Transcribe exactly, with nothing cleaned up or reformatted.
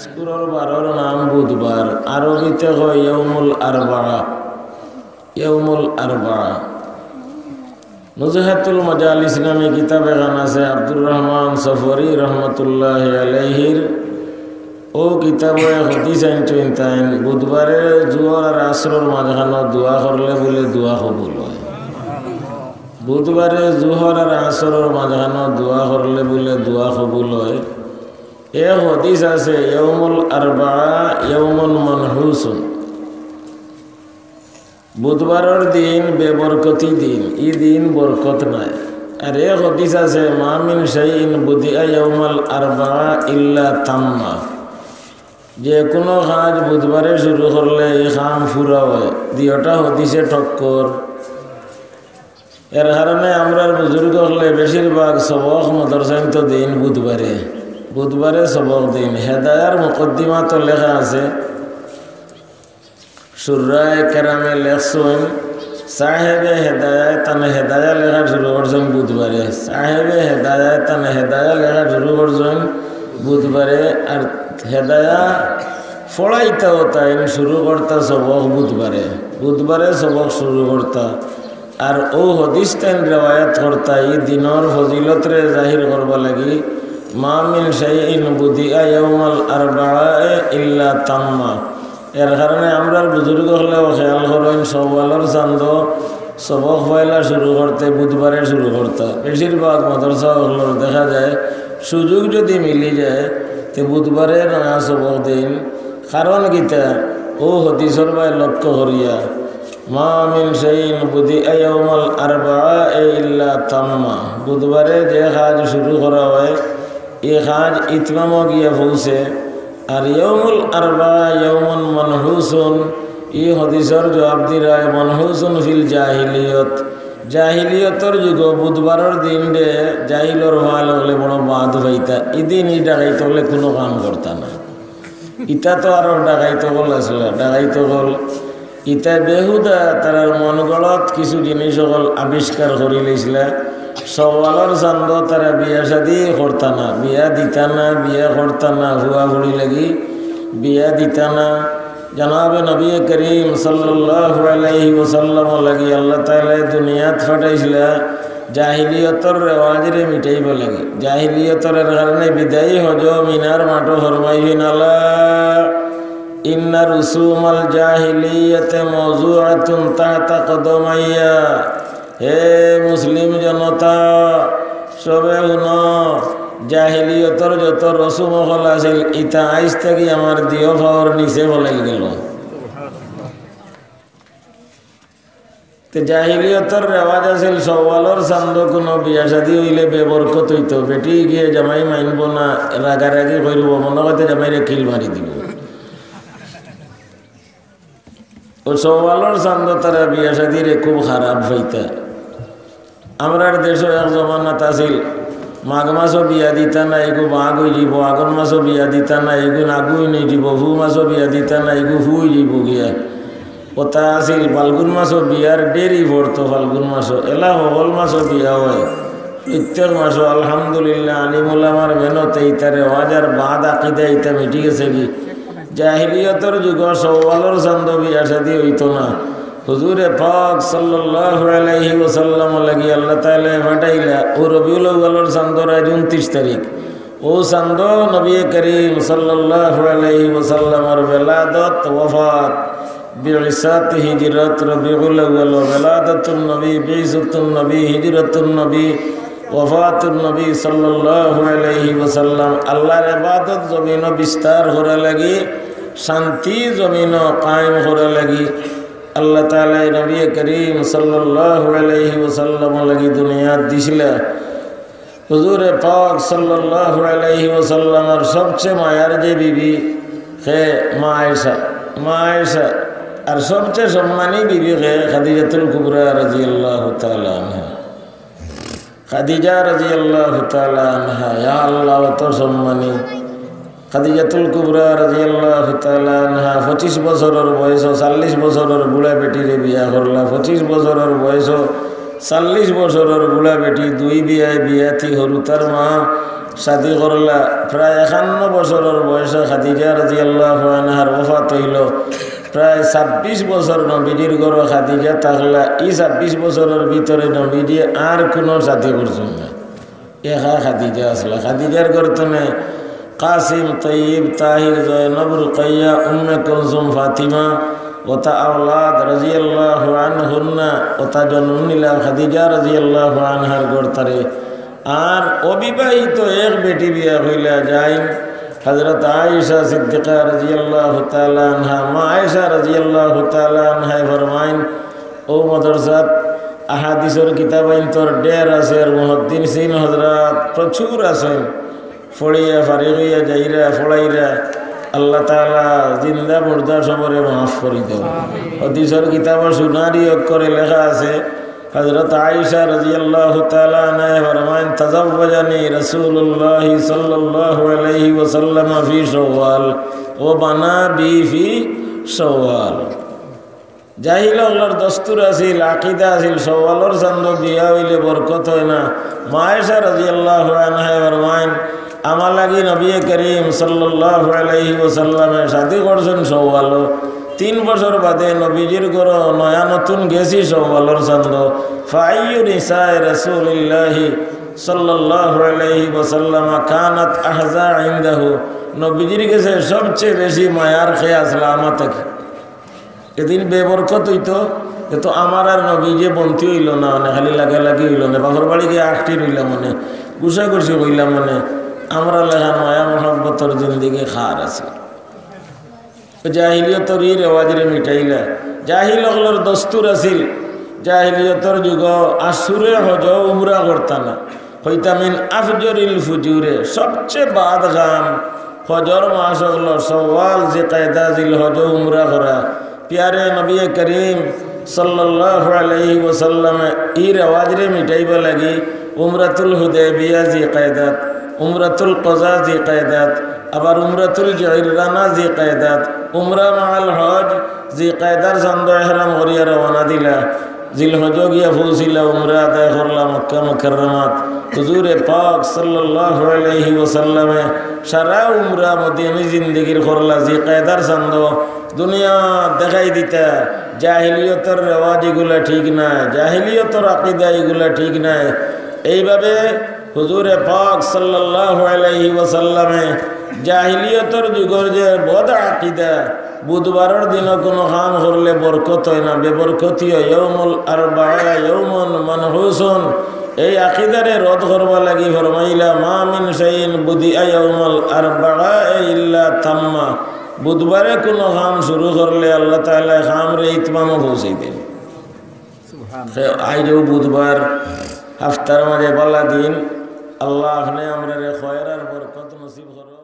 শুক্রবারর নাম বুধবার, আরবিতে কয় ইয়াউমুল আরবাআ। ইয়াউমুল আরবাআ। নুজহাতুল মাজালিস নামে কিতাব এখান আছে আব্দুর রহমান সফরি রহমতুল্লাহ আলাইহির। অউ কিতাবো এক হাদিস আনছইন তাইন, বুধবারে জুহর আর আসরর মাঝখানো দোয়া করলে বুলে দোয়া কবুল অয়। বুধবারে জুহর আর আসরর মাঝখানো দোয়া করলে বুলে দোয়া কবুল অয়। এক হাদিস আছে, ইয়াউমুল আরবাআ ইয়াউমুন মানহুসুন। বুধবারর দিন বেবরকতি দিন, ই দিন বরকত নাই। আর এক হাদিস আছে, মা মিন শাইইন বুদিআ ইয়াউমাল আরবাআ ইল্লা তাম্মা। যে কোনো কাজ বুধবারে শুরু করলে ই কাম পুরা অয়। দুইটা হাদিসে টক্কর। এর কারণে আমরার বুজুর্গ অকলে বেশিরভাগ সবক মাদ্রাসাইন্তো দেইন বুধবারে। বুধবারে সবক দেইন। হেদায়ার মুকদ্দিমাতো লেখা আছে, শুরায়ে কেরামে লেখছইন, সাহেবে হেদায়ায় তানে হেদায়া লেখা শুরু করছইন বুধবারে। সাহেবে হেদায়ায় তানে হেদায়া লেখা শুরু করছইন বুধবারে। আর হেদায়া পড়াইতাও তাইন শুরু করতা সবক বুধবারে। বুধবারে সবক শুরু করতা। আর অউ হাদিস তাইন রেওয়ায়াত করতা ই দিনর ফজিলতরে জাহির করবার লাগি, মা মিন শাইইন বুদিআ ইয়াউমাল আরবাআ ইল্লা তাম্মা। এর কারণে আমরার বুজুর্গ অকলেও খেয়াল করইন, শওয়ালর চান্দো সবক পয়লা শুরু করতে বুধবারে শুরু করতা। বেশিরভাগ মাদ্রাসা অকলর দেখা যায়, সুযোগ যদি মিলি যায়, তে বুধবারে নয়া সবক দেইন। কারণ কিতা? অউ হাদিসর বায় লক্ষ্য করিয়া, মা মিন শাইইন বুদিআ ইয়াউমাল আরবাআ ইল্লা তাম্মা। বুধবারে যে কাজ শুরু করা অয়, ই কাজ ইতমামো গিয়া পৌঁছে। আর ইয়াউমুল আরবাআ ইয়াউমুন মানহুসুন, ই হাদিসর জবাব দিরায়, মানহুসুন ফিল জাহিলিয়ত। জাহিলিয়তর যুগো বুধবারর দিনরে জাহিলর ফাল অকলে বড় বাদ পাইতা। ইদিন ই ডাকাইত অকলে কুনু কাম করতা না। ইতা তো আরো ডাকাইত অকল আছলা, ডাকাইত অকল। ইতা বেহুদা তারার মন গড়ত কিছু জিনিস অকল আবিষ্কার করি লইছলা। শওয়ালর চান্দো তারা বিয়া শাদি করতা না, বিয়া দিতা না, বিয়া করতা না, ফুয়া ফুড়ি লাগি বিয়া দিতা না। জনাবে নবী করিম সাল্লাল্লাহু আলাইহি ওয়াসাল্লাম লাগি আল্লাহ তাআলায় দুনিয়াত পাঠাইছলা জাহিলিয়তর রেওয়াজরে মিটাইবার লাগি। জাহিলিয়তর কারণে বিদায়ী হজো মিনার মাঠো ফরমাইছইন, আলা ইন্না রুসুমাল জাহিলিয়াতি মাওজুআতুন তাহতা কদামাইয়া। হে মুসলিম জনতা, সবে হুনো, জাহিলিয়তর যত রসুম অকল আছিল, ইতা আইজ থাকি আমার দিও পাওর নিচে ফলাইল গেল। তে জাহিলিয়তর রেওয়াজ আছিল, শওয়ালর চান্দো কুনু বিয়া শাদি অইলে বেবরকত অইতো, বেটি গিয়া জামাই মানবো না, রাগারাগি করিবো, মনো করতে জামাইরে কিল মারি দিবো। অউ শওয়ালর চান্দো তারা বিয়া শাদিরে খুব খারাপ পাইতা। আমরার দেশো এক জমানাত আছিল, মাঘ মাসো বিয়া দিতা না, এগু মাঘ অইযিবো, আগুন মাসো বিয়া দিতা না, এগু আগুইন অইযিবো, ফু মাসো বিয়া দিতা না, এগু ফু অইযিবো গিয়া। কথা আছিল, ফাল্গুন মাসো বিয়ার ডেরি পড়তো, ফাল্গুন মাসো, এলা হকল মাসো বিয়া অয়। প্রত্যেক মাসো আলহামদুলিল্লাহ, আলিম উলামার মেহনতে ইতা রেওয়াজ আর বাদ আকিদা ইতা মিটি গেছেগি। জাহিলিয়তর যুগো শওয়ালর চান্দো বিয়া শাদি অইতো না। হুজুরে পাক সাল্লাল্লাহু আলাইহি ওয়াসাল্লাম লাগি আল্লাহ তাআলায় পাঠাইলা অউ রবিউল আউয়ালর চান্দর আইজ ঊনত্রিশ তারিখ। অউ চান্দো নবী করিম সাল্লাল্লাহু আলাইহি ওয়াসাল্লামর বেলাদত, ওয়াফাত, বিইসাত, হিজরত, রবিউল আউয়াল, বেলাদতুন নবী, বিইসাতুন নবী, হিজরতুন নবী, ওয়াফাতুন নবী সাল্লাল্লাহু আলাইহি ওয়াসাল্লাম। আল্লাহর ইবাদত জমিনো বিস্তার করা লাগি, শান্তি জমিনো কায়েম করা লাগি, আল্লাহ তাআলায় নবী করিম সাল্লাল্লাহু আলাইহি ওয়াসাল্লাম লাগি দুনিয়াত দিছিলা। হুজুরে পাক সাল্লাল্লাহু আলাইহি ওয়াসাল্লামর সবচেয়ে মায়ার যে বিবি, হে মা আয়েশা, মা আয়েশা। আর সবচেয়ে সম্মানী বিবি হে খাদিজাতুল কুবরা রাদিয়াল্লাহু তাআলা আনহা। খাদিজা রাদিয়াল্লাহু তাআলা আনহা, ইয়া আল্লাহ, অত সম্মানী। খাদিজাতুল কুবরা রাদিয়াল্লাহু তাআলা আনহা পঁচিশ বছরর বয়সো চল্লিশ বছরর বুড়া বেটিরে বিয়া করলা। পঁচিশ বছরর বয়সো চল্লিশ বছরর বুড়া বেটি, দুই বিয়ায় বিয়াতি, হুরুতার মা শাদী করলা, প্রায় একান্ন বছরর বয়সে খাদিজা রাদিয়াল্লাহু আনহার ওফাত অইলো। প্রায় ছাব্বিশ বছর নবীজির ঘরো খাদিজা থাকলা। ই ছাব্বিশ বছরর ভিতরে নবীজি আর কুনু শাদী করছইন না, একা খাদিজা আছলা। খাদিজার ঘর তনে কাসিম, তৈয়ব, তাহির, জয়নব, রুকাইয়া, উম্মে কুলসুম, ফাতিমা, অতা আওলাদ রাদিয়াল্লাহু আনহুন্না, অতা জন্ম নিলা খাদিজা রাদিয়াল্লাহু আনহার ঘর তনে। আর অবিবাহিত এক বেটি বিয়া অইলা যাইন হযরত আয়েশা সিদ্দিকা রাদিয়াল্লাহু তাআলা আনহা। মা আয়েশা রাদিয়াল্লাহু তাআলা আনহায় ফরমাইন, অউ মাদ্রাসাত আহাদিসর কিতাবাইন্তর ঢের আছে, আর মুহাদ্দিসিন হযরত প্রচুর আছইন। পড়িয়া ফারিগ অইয়া যাইরা, পড়াইরা। আল্লাহ তাআলা জিন্দা মুর্দা সবরে মাফ করি দেও। হাদিসর কিতাবো সুনারি অক্ষরে লেখা আছে, হযরত আয়েশা রাদিয়াল্লাহু তাআলা আনহা ফরমাইন, "তাজাওয়াজানি রাসূলুল্লাহি সাল্লাল্লাহু আলাইহি ওয়াসাল্লাম ফি শাওয়াল ওয়া বানা বি ফি শাওয়াল।" জাহিল অকলর দস্তুর আছিল, আকিদা আছিল, শাওয়ালর চান্দো বিয়া অইলে বরকত অয় না। মা আয়েশা রাদিয়াল্লাহু আনহায় ফরমাইন, আমার লাগি নবী করিম সাল্লাল্লাহু আলাইহি ওয়াসাল্লামে শাদী করছইন শাওয়ালো। তিন বছর বাদে নবীজির ঘরো নয়া নতুন গেছি শাওয়ালর চান্দো। ফাআইয়ু নিসায়ে রাসূলিল্লাহি সাল্লাল্লাহু আলাইহি ওয়াসাল্লাম কানাত আহজা ইনদাহু। নবীজির গেছে সবচেয়ে বেশি মায়ার কে আছলা আমার থাকি। এদিন বেবরকত অইতো, এ তো আমার আর নবী যে বন্তি অইলো না, মানে খালি লাগালাগি অইলো না, বাপর বাড়ি গিয়া আখটি রইলাম মানে, গুছাগুছি অইলাম মানে, আমরা লেখা মায়া মহব্বতর জিন্দেগি কার আছে। তো জাহিলিয়তর ই রেওয়াজরে মিটাইলা। জাহিল অকলর দস্তুর আছিল, জাহিলিয়তর যুগো আশুরে হজ উমরা করতা না। কইতা মিন আফজরিল ফুজুরে, সবচেয়ে বাদ কাম হজর মাস অকলো শাওয়াল, জিকায়দা, জিলহজ উমরা করা। পিয়ারে নবী করিম সাল্লাল্লাহু আলাইহি ওয়াসাল্লামে ই রেওয়াজরে মিটাইবার লাগি উমরাতুল হুদায়বিয়া জিকায়দাত, উমরাতুল কাজা জিকায়দাত, আবার উমরাতুল জিরানা জিকায়দাত, উমরা মাআল হজ জিকায়দার চান্দো এহরাম করিয়া রওয়ানা দিলা। জিলহজো গিয়া পৌঁছিলা, উমরা আদায় করলা মক্কা মুকাররমাত। হুজুরে পাক সাল্লাল্লাহু আলাইহি ওয়াসাল্লামে সারা উমরা মদিনী জিন্দেগির করলা জিকায়দার চান্দো। দুনিয়া দেখাই দিতা, জাহিলিয়তর রেওয়াজ ইগুলা ঠিক নায়, জাহিলিয়তর আকিদা ইগুলা ঠিক নায়। এইভাবে হুজুরে পাক সাল্লাল্লাহু আলাইহি ওয়াসাল্লামে জাহিলিয়তর যুগর যে বদ আকিদা, বুধবারর দিনো কুনু কাম করলে বরকত অয় না, বেবরকতি অয়, ইয়াউমুল আরবাআ ইয়াউমুন মানহুসুন, এই আকিদারে রদ করবার লাগি ফরমাইলা, "মা মিন শাইইন বুদিআ ইয়াউমাল আরবাআ ইল্লা তাম্মা।" বুধবারে কুনু কাম শুরু করলে আল্লাহ তাআলা কামরে ইতমামো পৌঁছাই দেইন। সুবহানাল্লাহ। আইজও বুধবার, হাফতার মাঝে বালা দিন। আল্লাহ আপনে আমরারে খয়ের আর বরকত নসিব করো।